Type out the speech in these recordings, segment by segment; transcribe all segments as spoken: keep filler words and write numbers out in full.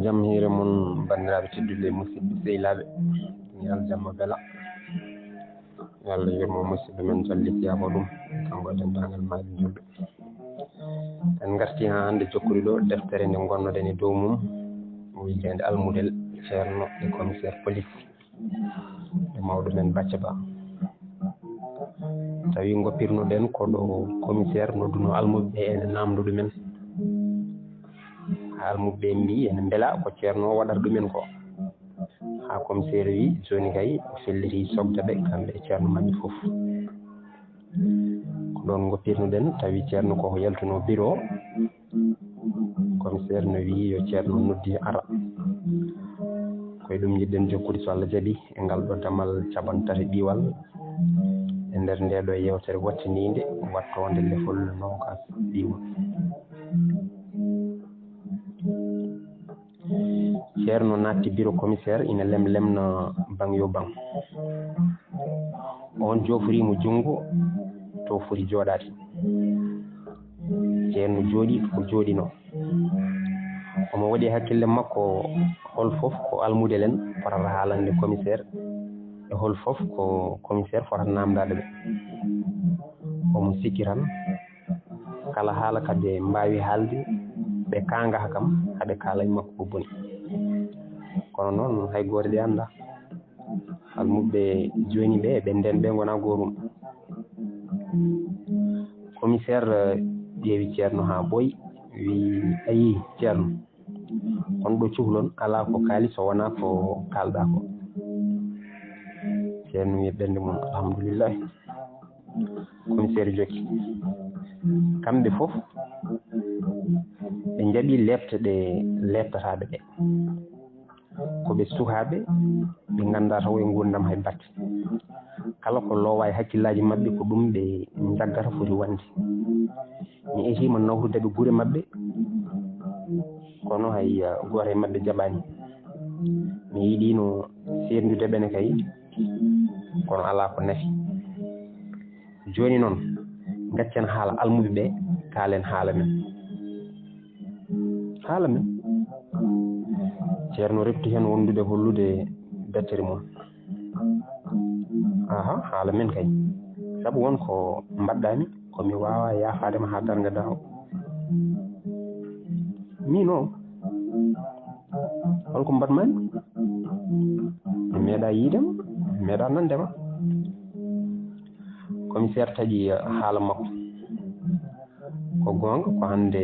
Jam hiire mon, banndiraaɓe tedduɓe, musidɓe sehilaaɓe. Yo Allah jamma bela. Yo Allah yurmo musidɗo men, jalliti yaafo ɗum, kanko e denndaangal maayɓe julɓe. En ngarti haa hannde jokkude ɗo deftere nde ngonnoɗen e dow mum, wiyeteende Almudel Ceerno e Commissaire Police e mawɗo men Bacca Ba. Tawi ngoppirnoɗen ko ɗo commissaire nodduno almuɓe ɓe, ene naamndo ɗumen. Haa almuɓe ɓe mbi ene mbela ko ceerno o waɗata ɗumen ko. Haa commissaire wi jooni kay o felliti sokde ɓe, kamɓe e ceerno maɓɓe fof. Ko ɗoon ngoppirnoɗen, tawi ceerno ko yaltuno bureau. Commissaire no wiyi yo ceerno noddi ara. Ko e ɗum njiɗɗen jokkude, so Allah jaɓi, e ngal ɗo damal caɓantati ɓiwal e nder nde ɗo yeewtere wattiniinde wattoonde lefol noogas ɓiwal. Ceerno naatti bureau commissaire, ina lemlemna baŋ yo baŋ. Oon joofori mo junngo to foti jooɗaade. Ceerno jooɗi ko jooɗinoo. Omo waɗi e hakkille makko hol fof ko almudel en fotata haalande commissaire, e hol fof ko commissaire fotata naamndaade ɓe. Omo sikki tan, kala haala ka ɓe mbaawi haalde, ɓe kaangaha kam, haa ɓe kaala e makko ko boni. Kono noon, hay gooto ɗi anndaa. Almuɓɓe jooni ɓe, ɓe nden ɓe ngonaa goorum. Commissaire, eh, ƴeewi ceerno haa ɓooyi, wi, "Ayi, ceerno, on ɗo cuhlon alaa ko kaali so wonaa ko kaalɗaa ko." Ceerno wi ɓernde mum, "Alhamdulillahi." Commissaire jokki, "Kamɓe fof ɓe njaɓi leepte ɗe leeptataaɓe ɗe. Ko ɓe sukaaɓe, ɓe nganndaa taw e nguurndam hay batte. Kala ko loowa e hakkillaaji maɓɓe, ko ɗum ɓe njaggata foti wonde. Mi etiima nawrude ɓe gure maɓɓe, kono hay, uh, gooto e maɓɓe jaɓaani. Mi yiɗiino seerndude ɓe ne kay, kono alaa ko nafi. Jooni noon, ngaccen haala almuɓe ɓe, kaalen haala men." "Haala men?" Ceerno refti heen wondude hollude bettere mum. "Aha, haala men kay. Sabu won ko mbaɗɗaami, ko mi waawaa yaafaade ma haa darnga daaw." "Miin o? Hol ko mbaɗ-maa mi? Mi meeɗaa yiide ma, mi meeɗaa nande ma." Commissaire taƴi haala makko. "Ko goonga, ko hannde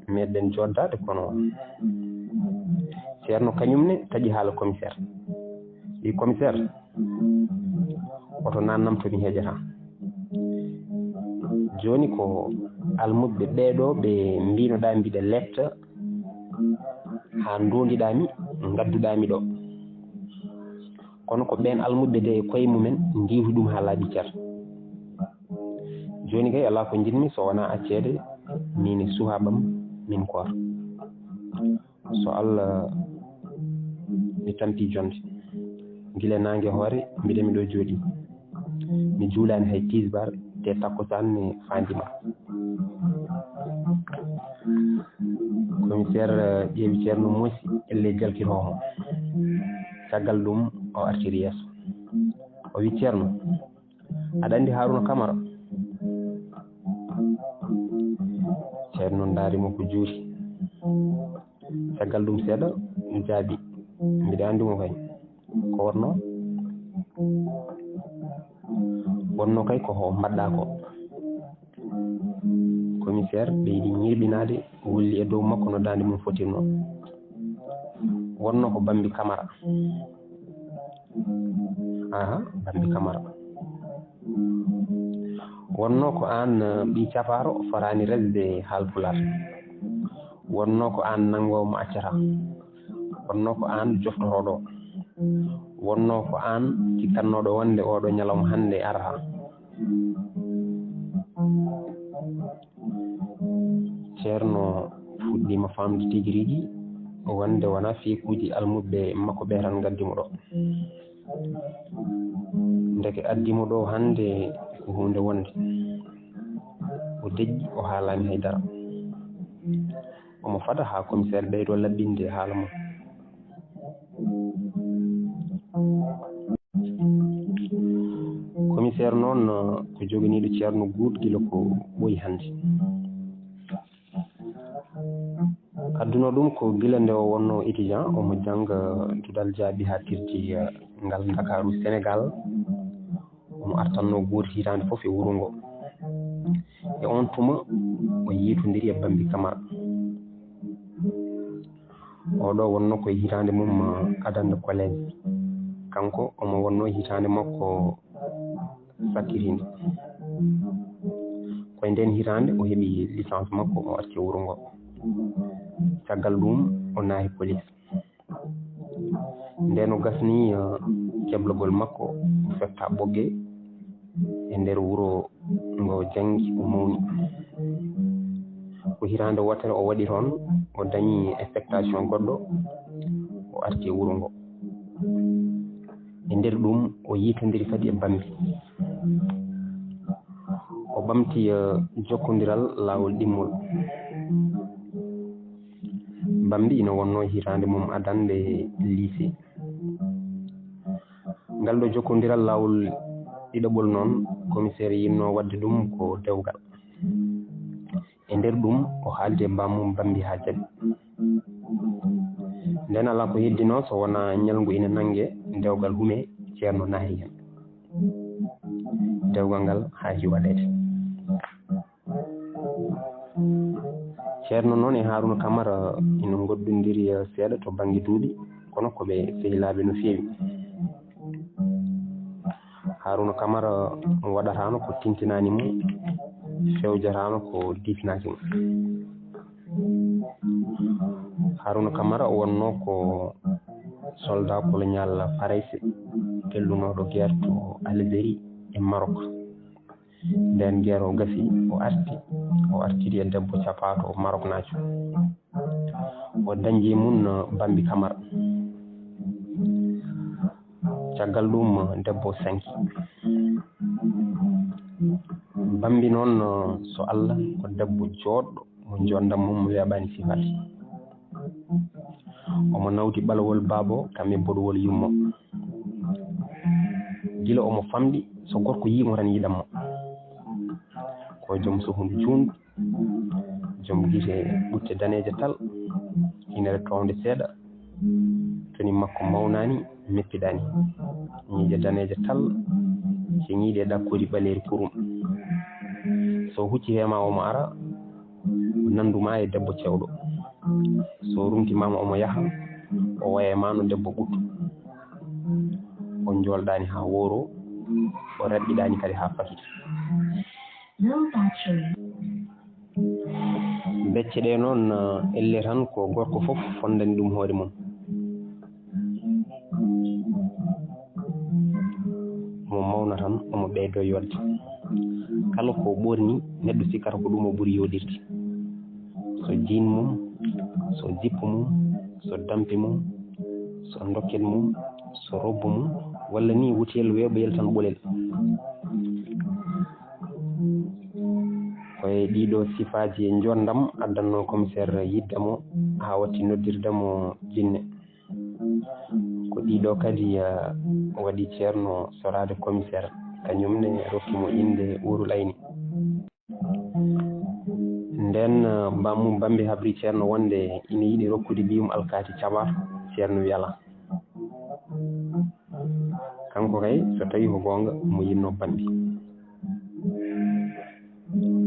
meeɗɗen jooɗdaade, kono ceerno kañum ne taƴi haala commissaire. Wi, 'Commissaire, oto naannam to mi heƴataa. Jooni ko almuɓɓe ɓee ɗoo ɓe mbiinoɗaa mbiɗa leepta haa ndondiɗaa mi, ngadduɗaa mi ɗo. Kono ko ɓeen almuɓɓe de e koye mumen ndiiwti ɗum haa laaɓi cer. Jooni kay alaa ko njiɗmi so wonaa acceede miin e suhaaɓam min koor. So Allah, mi tampi jonde. Gila naange hoore mbiɗa mi ɗo jooɗi. Mi juulaani hay tisbaar, te takkusaan mi faandi ma.'" Commissaire, eh, ƴeewi ceerno moosi, ellee jalkiroomo. Caggal ɗum o artiri yeeso. O wi, "Ceerno, aɗa anndi Haaruna Kamara?" Ceerno ndaari mo ko juuti. Caggal ɗum seeɗa, jaabi, "Mbiɗa anndi mo kay." "Ko wonnoo?" "Wonnoo kay ko ho mbaɗɗaa ko." Commissaire ɓeydi ñirɓinaade, wulli e dow makko no daande mum fotirnoo. "Wonnoo ko Bambi Kamara." "Aha, Bambi Kamara. Wonnoo ko aan, eh, ɓii cafaaro fotaani resde Haalpulaar. Wonnoo ko aan nanngoowo mo accataa. Wonnoo ko aan joftotooɗo. Wonnoo ko aan cikkatnooɗo wonde ooɗo ñalawma hannde arataa." Ceerno fuɗɗiima faamde tigi rigi wonde wonaa fiikuuji almuɓɓe makko ɓe tan ngaddi mo ɗo. Ndeke addi mo ɗo hannde ko huunde wonde. O deƴƴi, o haalaani hay dara. Omo fada haa commissaire ɓeydo laɓɓinde haala mum. Commissaire noon ko joganiiɗo Ceerno Guut gila ko ɓooyi hannde. Adduno ɗum ko gila nde o wonnoo étudiant, omo jannga duɗal jaaɓi haa tirti ngal Ndakaaru, Senegaal. Omo artanno gooto hitaande fof e wuro ngo. E oon tuma o yiitondiri e Bambi Kamara. Oɗo wonno ko e hitaande mum adannde collège. Kanko omo wonno hitaande makko sakkitiinde. Ko e ndeen hitaande o heɓi licence makko, o arti e wuro ngo. Caggal ɗum o naahi police. Ndeen o gasni keblagol makko, o fetta Ɓoggee e nder wuro ngo janngi, o mawni. Ko hitaande wootere o waɗi toon, o dañi affectation goɗɗo, o arti e wuro ngo. E nder ɗum o yiitondiri kadi e Bambi. O ɓamti jokkondiral laawol ɗimmol. Bambi ina wonno hitaande mum adannde lycée. Ngal ɗo jokkondiral laawol ɗiɗaɓol noon, commissaire yinno waɗde ɗum ko dewgal. E nder ɗum o haaldi e bammum Bambi haa jaɓi. Nden alaa ko heddinoo so wonaa ñalngu ina nannge, dewgal hume, Ceerno naahi heen. Dewgal ngal haa heewi waɗeede. Ceerno noon e Haaruna Kamara ina ngoddondiri seeɗa to bannge duuɓi, kono ko ɓe sehilaaɓe no feewi. Haaruna Kamara waɗataano ko tintinaani mo, fewjataano ko diisnaaki mo. Haaruna Kamara o wonnoo ko soldat colonial Farayse, tellunooɗo guerre to Algérie e Maroc. Ndeen guerre o gasi, o arti, o artiri e debbo capaato Maroknaajo. O dañji e mum Bambi Kamara. Caggal ɗum debbo sanki. Bambi noon, so Allah, ko debbo jooɗɗo mo njonndam mum weeɓaani sifaade. Omo nawti ɓalawol baabo kam e boɗowol yummo. Gila omo famɗi, so gorko yii mo tan yiɗan mo. Ko joom suhundu juundu, joom gite ɓutte daneeje tal, hinere toownde seeɗa, toni makko mawnaani, mettiɗaani. Ñiiƴe daneeje tal, ceŋiiɗe e ɗakkooli ɓaleeri kurum. So huccii he ma omo ara, o nanndu ma e debbo cewɗo. So rumti ma omo yaha, o waya ma no debbo ɓuttu. O njoolɗaani haa wooroo, o raɓɓiɗaani kadi haa fasita. Becce ɗe noon, eh, elle tan ko gorko fof fondani ɗum hoore mum. Omo mawna tan, omo ɓeydo yolde. Kala ko ɓorni, neɗɗo sikkata ko ɗum o ɓuri yooɗirde. So jean mum, so jippo mum, so dampi mum, so ndokket mum, so robbo mum, walla ni wutiyel weeɓoyel tan ɓolel. Ko e ɗiɗo sifaaji e njonndam addanno commissaire yidde mo haa watti noddirde mo jinne. Ko ɗiɗo kadi, eh, waɗi Ceerno soraade commissaire, kañum ne rokki mo innde Uurul Ayni. Ndeen, eh, bammum Bambi habri Ceerno wonde ina yiɗi rokkude ɓiyum alkaati cabar, Ceerno wi alaa. Kanko kay, so tawii ko goonga, mo yiɗno Bambi.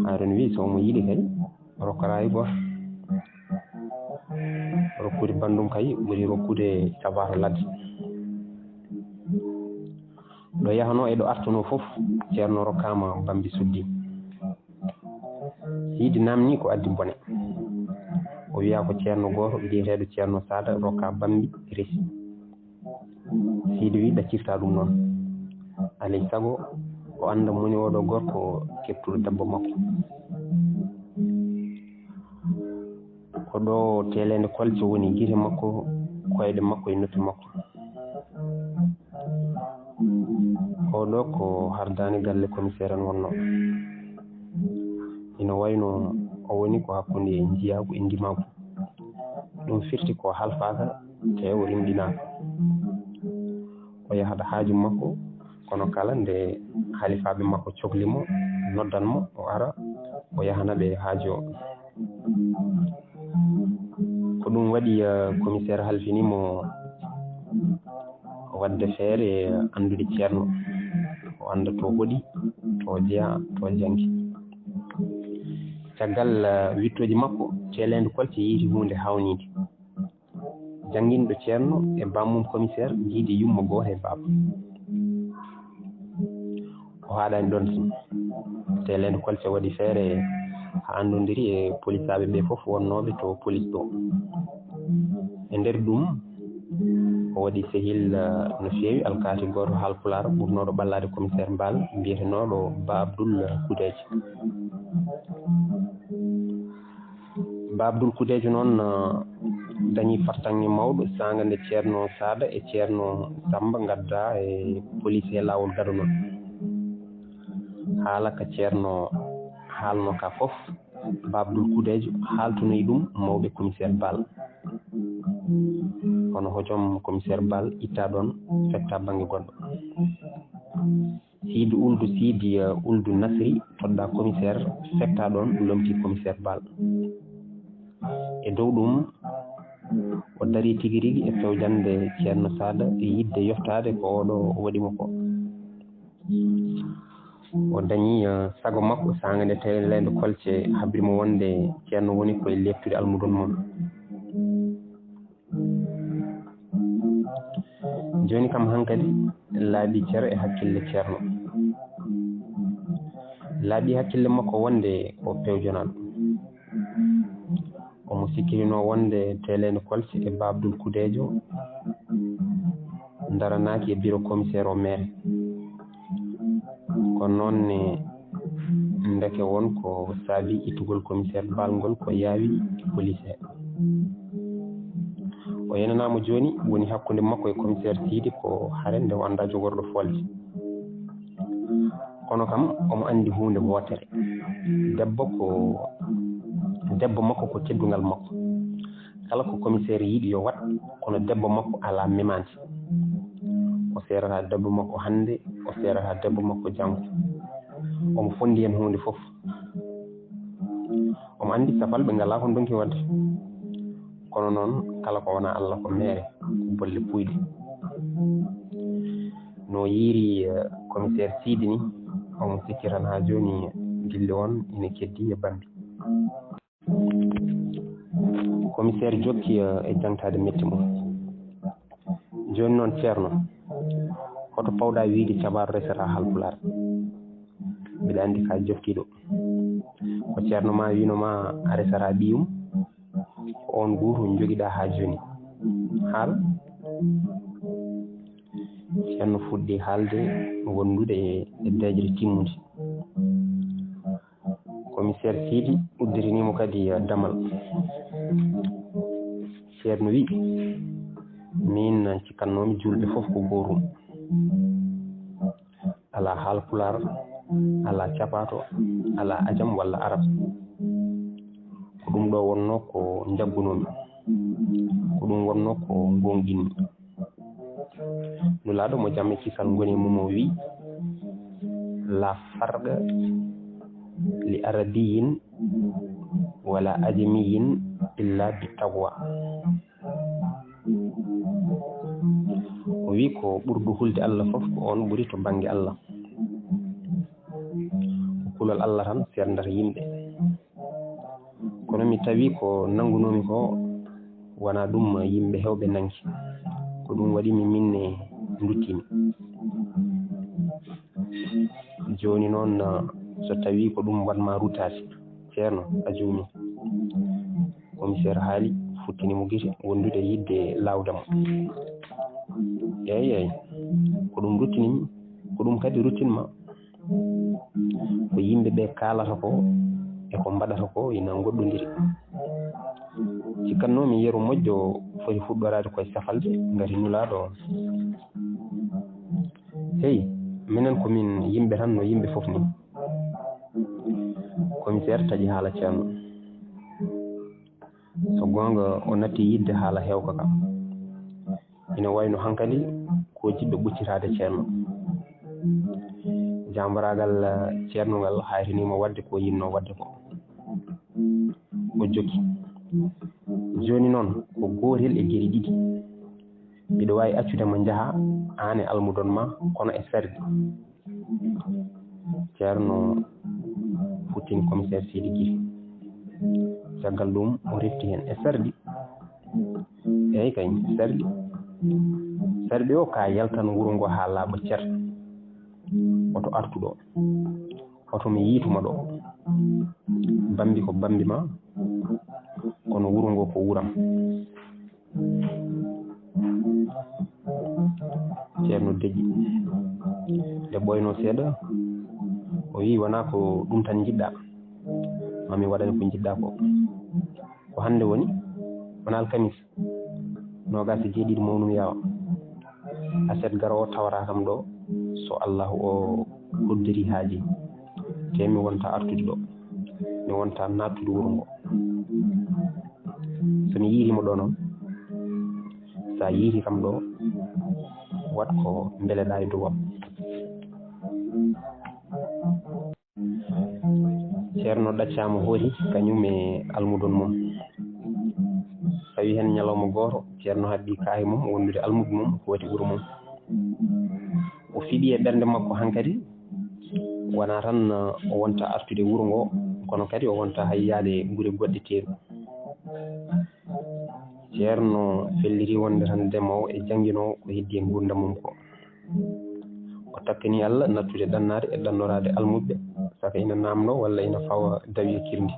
Haaruna wi so omo yiɗi kay, rokkora hay gooto. Rokkude banndum kay ɓuri rokkude cabar ladde. Ɗo yahanoo e ɗo artanoo fof, Ceerno rokkaama Bambi suddi. Siidi naamnii ko addi bone. O wiyaa ko ceerno gooto biyeteeɗo Ceerno Saada rokkaa Bambi resi. Siidi wi ɗaccirtaa ɗum noon. Alay sago o annda moni oɗo gorko keɓtuɗo debbo makko. Ko ɗo teeleende kolce woni gite makko, koyɗe makko e noppi makko. Oɗo ko hardaani galle commissaire en wonno. Ina wayno o woni ko hakkunde njiyaagu e ndimaagu. Ɗum firti ko halfaaka te o rimɗinaaka. O yahata haaju makko, kono kala nde halifaaɓe makko cokli mo, noddan mo, o ara, o yahana ɓe haaju o. Ko ɗum waɗi, eh, commissaire halfini mo waɗde feere anndude ceerno, o annda to hoɗi, to jeya, to janngi. Caggal, eh, wiɗtooji makko, Teeleendu Kolce yiiti huunde hawniinde. Jannginɗo ceerno e bammum commissaire njiidi yumma gooto e baaba. O haaɗaani ɗoon tan. Teeleendu Kolce waɗi feere haa anndondiri e polisaaɓe ɓe fof wonnooɓe to polis ɗo. E nder ɗum, o waɗi sehil, eh, no feewi, alkaati gooto haalpulaar ɓurnooɗo ɓallaade commissaire Mbaal, mbiyetenooɗo Ba Abdul Kudeejo. Ba Abdul Kudeejo noon, eh, dañi fartaŋŋe mawɗo saanga nde ceerno Saada e ceerno Samba ngadda e polis he laawol gado noon. Haala ka ceerno haalno ka fof, Ba Abdul Kudeejo haaltunoyi ɗum mawɓe commissaire Baal. Kono hojom commissaire Baal itta ɗoon, fetta bannge goɗɗo. Siidi Uldu, Siidi, eh, Uldu Nasri toɗɗa commissaire, fetta ɗoon, lomti commissaire Baal. E dow ɗum, o dari tigi rigi e fewjande ceerno Saada e yiɗde yoftaade ko oɗo waɗi mo ko. O dañi, eh, sago makko saanga nde Teeleendu Kolce habri mo wonde ceerno woni koye leeftude almudon mum. Jooni kam hankadi laaɓi cere e hakkille ceerno. Laaɓi hakkille makko wonde ko pewjonaɗo. Omo sikkirinoo wonde Teeleendu Kolce e Ba Abdul Kudeejo ndaranaaki e biro commissaire o maire. Kono noon ne, ndeke won ko saabi ittugol commissaire Baal ngol ko yaawi e police he. O yenanaama jooni woni hakkunde makko e commissaire Siidi ko hare nde o anndaa jogorɗo foolde. Kono kam omo anndi huunde wootere. Debbo ko, debbo makko ko teddungal makko. Kala ko commissaire yiɗi yo waɗ, kono debbo makko alaa memaande. O seerata debbo makko hannde, o seerata debbo makko janngo. Omo fonndi heen huunde fof. Omo anndi safalɓe ngalaa ko ndonki waɗde. Kono noon, kala ko wonaa Allah ko meere, ko bolle puuyɗe. No yiiri, eh, commissaire Siidi ni, omo sikki tan haa jooni gilli on ina keddi e bambi. Commissaire jokki, eh, e jaŋtaade metti mum. Jooni noon, ceerno, hoto pawɗa wiide cabaaru resata Haalpulaar? Mbiɗa anndi ka joftiiɗo. Ko ceerno ma wiino ma a resata ɓiyum, ko on gooto njogiɗa haa jooni. Haal? Ceerno fuɗɗi haalde, wondude e, e deeƴre timmunde. Commissaire Siidi udditinii mo kadi, eh, damal. Ceerno wi'i, "Miin cikkannoomi juulɓe fof ko gootum. Alaa Haalpulaar, alaa Capaato, alaa Ajam walla Arab. Ko ɗum ɗo wonnoo ko njaggunoomi. Ko ɗum wonnoo ko ngoonɗinmi." Nulaaɗo mo jam e kisal ngoni e mum o wi'i, "La farqa li arabiyyin wala ajamiyyin illa bi taqwa." O wi'i ko ɓurdu hulde Allah fof ko on ɓuri to bannge Allah. Ko kulol Allah tan seerdata yimɓe. Kono mi tawi ko nanngunoomi ko wonaa ɗum yimɓe heewɓe nanngi. Ko ɗum waɗi mi minne nduttimi. Jooni noon, so tawi ko ɗum waɗ ma ruttaade, ceerno, a juumi. Commissaire haali, futtini mo gite, wondude yiɗde laawda mo. Eey, eey, ko ɗum ruttinimi, ko ɗum kadi ruttinma. Ko yimɓe ɓe kaalata ko e ko mbaɗata ko ina ngoɗɗondiri. Cikkannoomi yeru moƴƴo foti fuɗɗoraade koye safalɓe, ngati nulaaɗo on. Hey, minen ko min yimɓe tan no yimɓe fof ni. Commissaire taƴi haala ceerno. So goonga, o natti yiɗde haala heewka ka. Ina wayno hankadi ko jiɗɗo ɓoccitaade ceerno. Jaambaraagal, eh, ceerno ngal haytaniima waɗde ko yiɗnoo waɗde ko. O jokki. Jooni noon, ko gootel e geɗe ɗiɗi. Mbiɗo waawi accude mo njaha, aan e almudon ma, kono e sarɗi. Ceerno futtini commissaire Sidi Giri. Caggal ɗum, o refti heen e sarɗi. Eey kay, sarɗi. Sarɗi o, ka yaltan wuro ngo haa laaɓa cer. Oto artu ɗo. Oto mi yiituma ɗo. Bambi ko bambi ma, kono wuro ngo ko wuram. Ceerno deƴƴi. Nde ɓooynoo seeɗa, o wiyi, "Wonaa ko ɗum tan njiɗɗaa. Maa mi waɗane ko njiɗɗaa ko. Ko hannde woni, wonaa alkamis, noogaas e jeeɗiɗi mawnumi yawa. Aset garoowo tawata kam ɗo, so Allahu o hoddiri haaji. Te mi wonta artude ɗo. Mi wonta naattude wuro ngo. So mi yiiri mo ɗo noon, so a yiiri kam ɗo, waɗ ko mbeleɗaa e duwam." Ceerno ɗaccaama hooti, kañum e almudon mum. Tawi heen ñalawma gooto, ceerno haɓɓi kaahe mum wondude almuɓe mum, hooti wuro mum. O fiɗi e ɓernde makko hankadi, wonaa tan, uh, o wonta artude wuro ngo, kono kadi o wonta hay yaade gure goɗɗe teeru. Ceerno felliti wonde tan demoowo e jannginoowo ko heddii e nguurndam mum ko. O takkani Allah nattude ɗannaade e ɗannoraade almuɓɓe, saka ina naamnoo walla ina fawa dawi e kirndi.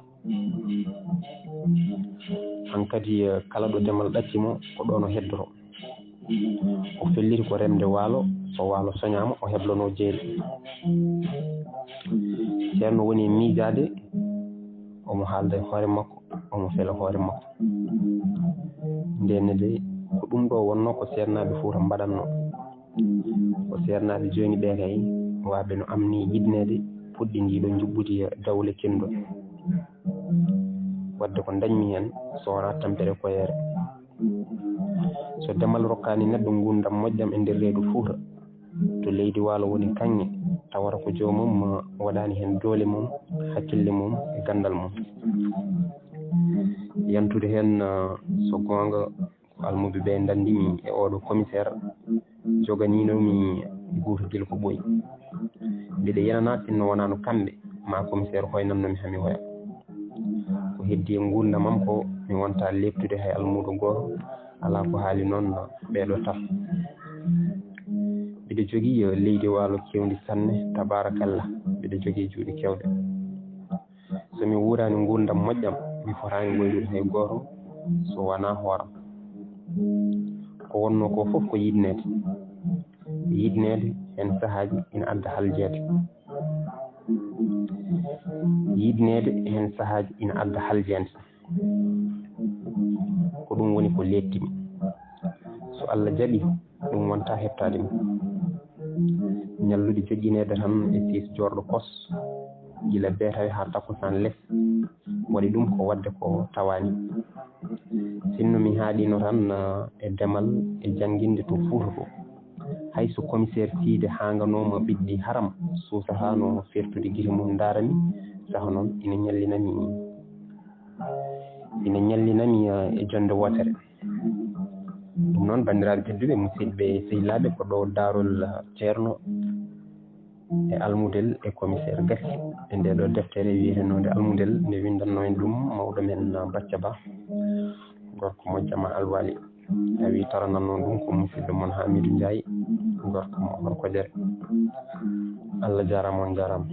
Hankadi, eh, kala ɗo demal ɗacci mo, ko ɗoon o heddoro. O felliti ko remde waalo, so waalo soñaama, o heblono jeeri. Ceerno woni e miijaade, omo haalda e hoore makko, omo fela hoore makko. Ndeen ne de, ko ɗum ɗo wonnoo ko seernaaɓe Fuuta mbaɗatnoo. Ko seernaaɓe jooni ɓe kay, waaɓe no amni yiɗneede puɗɗi ndii ɗo njuɓɓudi dawle cenndol. Waɗde ko ndañmi heen, so wonaa tampere koyeere. So demal rokkaani neɗɗo nguurndam moƴƴam e nder reedu Fuuta, to leydi waalo woni kaŋŋe, tawata ko joomum waɗaani heen doole mum, hakkille mum e ganndal mum. Yantude heen, so goonga, ko almuɓe ɓe ndanndimi e oɗo commissaire, joganiinomi guurtugel ko ɓooyi. Mbiɗa yenana sinno wonaano kamɓe, ma commissaire hoynannomi hami hoya. Ko heddii e nguurndam am ko mi wonta leeptude hay almuudo gooto, alaa ko haali noon ɓeeɗo tato. Mbiɗa jogii leydi waalo keewndi sanne, tabaarakallah, mbiɗa jogii juuɗe keewɗe. So mi wuuraani nguurndam moƴƴam, mi fotaani waylude hay gooto so wonaa hooram. Ko wonnoo ko fof ko yiɗneede. Yiɗneede heen sahaaji ina adda haljeede. Yiɗneede heen sahaaji ina adda haljeede. Ko ɗum woni ko leeɓtimi. So Allah jaɓi, ɗum wonta heɓtaade mi. Ñallude joƴƴineede tan e siis joorɗo kos, gila beetawe haa takkusaan les, waɗi ɗum ko waɗde ko tawaani. Sinno mi haaɗiino tan, eh, e demal e jannginde to Fuuta to. Hay so commissaire Siide haanganooma ɓiɗɗi haram, suusataa no fertude gite mum ndaara mi, saha noon ina ñallinami, ina ñallinami, eh, e jonnde wootere. Ɗum noon, banndiraaɓe tedduɓe, musidɓe sehilaaɓe, ko ɗo daarol, eh, Ceerno e almudel e commissaire Gassi e nde ɗo deftere wiyetenode Almudel, nde winndannoo en ɗum mawɗo men, eh, Bacca Ba, gorko mo Jama Alwali. Tawi taranannoo ɗum ko musidɗo mon Hamidou Ndiaye, gorko mo Horkojere. Allah jaaraama, on njaaraama.